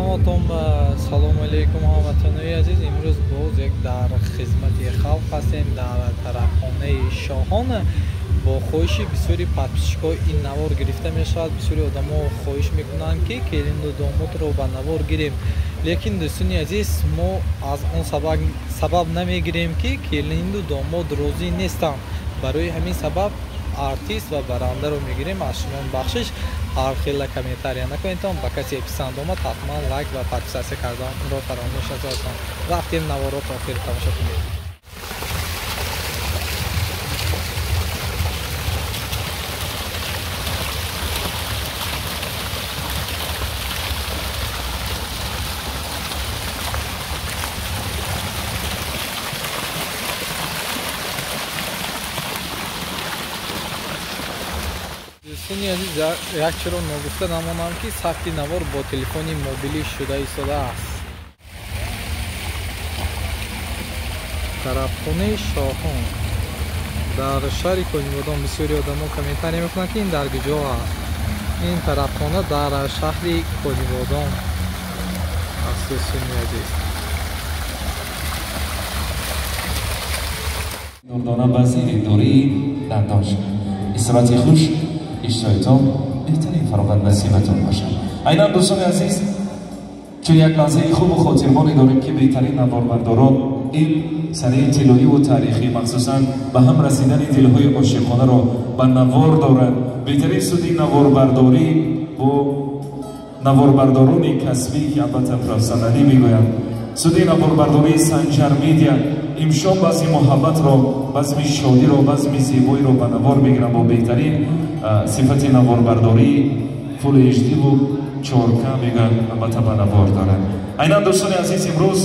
Ҳаматон салому алейкум, ҳамватанои азиз. Имрӯз боз як дар хизмати халқ ҳастем дар тарабхонаи Шоҳон. Бо хоҳиши бисёри подписчикҳо ин навор гирифта мешавад. Бисёри одамо хоҳиш мекунанд, ки келину домодро ба навор гирем. Лекин дӯстони азиз, мо аз он сабаб намегирем, ки келину домод розӣ нестанд. Барои ҳамин сабаб артист ва барандаро мегирем. Аз шумо бахшиш, ҳар хела комментария накунедтон. Ба касе писанд омад, ҳатман лайк ва подписатсия карданро фаромӯш насозед. Рафтем, наворро то охир тамошо кунед. Дӯстони азиз, як чиро ногуфта намонам, ки сабти навор бо телефони мобилӣ шуда истодааст. Тарабхонаи Шоҳон дар шаҳри Конибодом. Бисёри одамо комментария мекунанд, ки ин дар куҷо аст. Ин тарабхона дар шаҳри Конибодом аст, дӯстони азиз. Дурдона ба зеридории дандон шуд. Истироҳати хуш, иштиҳоятон беҳтарин фароғат насибатон бошад. Айнан дӯстони азиз, чун як лаҳзаи хубу хотирмоне дорем, ки беҳтарин наворбардорон ин санаи тиллоиву таърихӣ, махсусан ба ҳам расидани дилҳои ошиқонаро ба навор доранд. Беҳтарин суди наворбардорӣ бо наворбардорони касбӣ, ки албатта профессионалӣ мегӯянд, суди наворбардории Санҷар Медиа имшоб базми муҳаббатро, базми шодиро, базми зебоиро ба навор мегирам бо беҳтарин сифати наворбардории Full HD ву 4K мегӯянд, албатта ба навор доранд. Айнан дӯстони азиз, имрӯз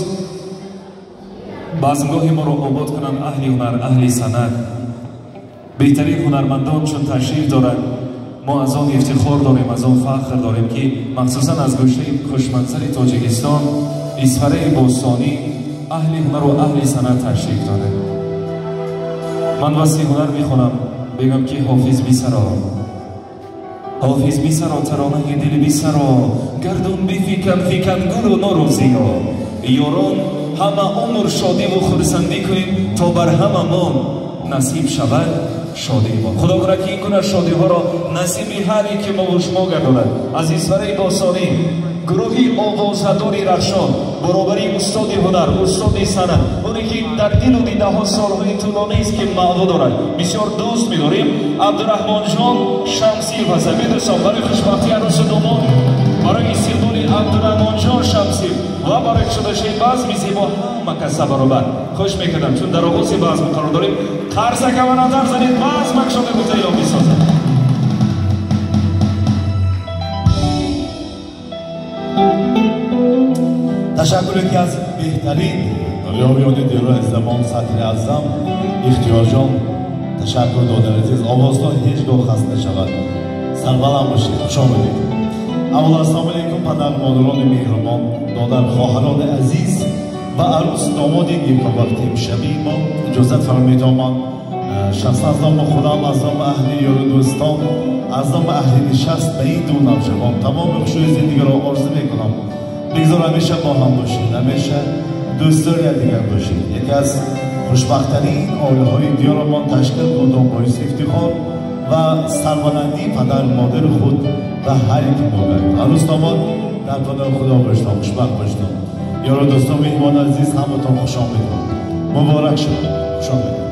базмгоҳи моро обод кунанд аҳли ҳунар, аҳли санъат, беҳтарин ҳунармандон чун ташриф доранд. Мо аз он ифтихор дорем, аз он фахр дорем, ки махсусан аз гӯшаи хушманзари Тоҷикистон, Исфараи бостонӣ, аҳли ҳунару аҳли санъат ташриф доранд. Ман васфи ҳунар мехонам, бегӯям ки ҳофиз бисаро, ҳофиз бисаро, таронаи дил бисаро, гардун бификан фикан гулу нуру зиё. Ёрон, ҳама умр шодиву хурсандӣ кунем, то бар ҳамамон насиб шавад шодиимон. Худо кунад, ки ин гуна шодиҳоро насиби ҳар яке мову шумо гардонад. Аз Исфараи бостонӣ гурӯҳи овозадори Рахшон, баробари устоди ҳунар, устоди санъат, оне ки дар дилу дидаҳо солҳои тӯлонист, ки маъво дорад, бисёр дӯст медорем, Абдураҳмонҷон Шамсиев ҳастанд. Медӯстон, барои хушбахтии арӯсу домод, барои истиқболи Абдураҳмонҷон Шамсиев ва барои кушодашаи базми зебо ҳама каса баробар хуш мекардам, чун дар оғози базм қарор дорем. Қарсакама назар занед, базм кушода гуфта эълон бисозад. Ташаккур, ки аз беҳтарин риёвиёни дилро замон сатри аъзам Ихтиёрҷон ташаккур додан азиз. Овозтон ҳеҷ гоҳ хаст нашавад. Сарбаланд бошед, хуш омадед. Аввал ассалому алайкум, падар модарони меҳрубон, додар хоҳарони азиз ва арӯс домоди некобахти имшабии мо. Иҷозат фармоед, ман шахсан аз номи худам, аз номи аҳли ёру дӯстон, аз номи аҳли нишаст ба ин ду навҷавон тамоми хушии зиндагиро орзу мекунам. Бигзор ҳамеша бо ҳам бошед, ҳамеша дӯстдори якдигар бошед. Яке аз хушбахттарин оилаҳои диёрамон ташкил додам, боиси ифтихор ва сарбаландии падар модари худ ва ҳар яке мо гардад. Арӯс домод дар паноҳи Худо бошед, хушбахт бошед. Ёру дӯстон, меҳмони азиз, ҳаматон хуш омадед. Муборак шавад. Хуш омадед.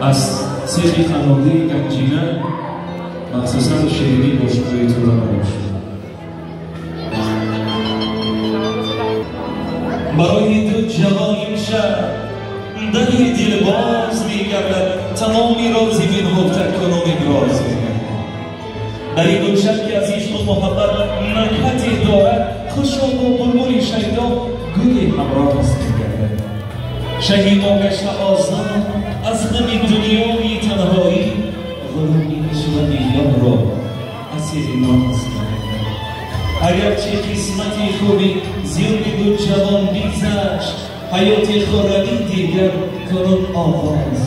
Аз сехи ханодии ганҷина махсусан ширинӣ бошқӯи тура набошад. Барои ду ҷавон имшаб дари дилбоз мегардад, тамоми рози бинҳуфта кунун иброз мегардад. Дар ин гулшан ки аз ишқу муҳаббат накҳате дорад, хушо бо булбули шайдо гули ҳамроз мегардад. Шаҳи мо гашта озод аз ғами дунёи танҳоӣ, ғурури ишвани ёрро асири ноз мегардад. Агарчи қисмати хуби зиёди ду ҷавон бигзашт, ҳаёти хуррамӣ дигар кунун оғоз